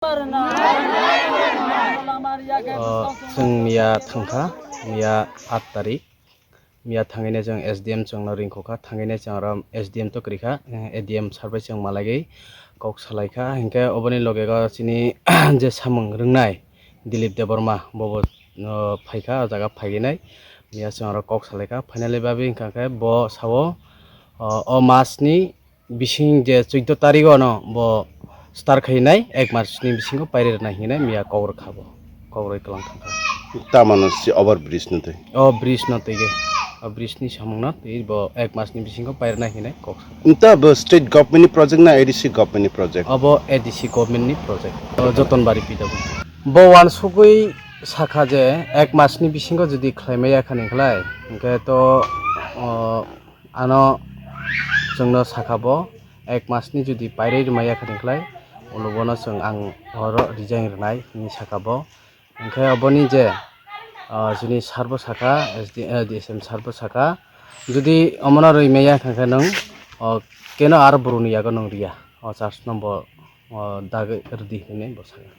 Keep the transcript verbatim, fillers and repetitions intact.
O, chwng miya thangkha, miya aat tarik. Miya thangwi nai chwng S D M chwngno ringkha kha, thangwi nai chwng aro S D M to kwrwi kha, A D M sir bai chwng malaiwi kok salai kha. Hinkhe oboni loge o chini je samung rwngnai Dilip Debbarma, bobo, o, phai kha, o jaga phaiwi nai. Miya chwng aro kok salai kha. Finally babi hinkha khe bo sao, o, o mas ni bising je chwddo tarigo no bo start khainai, ek mas ni bisingo pairwi rwnai hinwi miya kok rwkha bo, kok rwi kwlang thangkha. Tamano si over bridge no twi. O bridge no twi ge, o bridge ni samung no twi bo ek mas ni bisingo pairwi rwnai hinwi kok. Nta bo state government ni project na A D C government ni project? Obo A D C government ni project, o Jotonbari P W. Bo wansugwi sakha je ek mas ni bisingo jodi khlai maya kha ni khlai, hinkhe to, o, ano chwngno sakha bo, ek mas ni jodi pairwi rwmaya kha ni khlai, ulo bono chwng ang oro resign rwnai hinwi sakha bo. Hinkhe oboni je, ah, chini sir bo sakha, S D, eh, D S M sir bo sakha, jodi omono rwi maya kha khe nwng, oh, keno aro borokni yago nwng riya, oh, charge no bo, oh, dagwi rwdi hinwi bo sakha.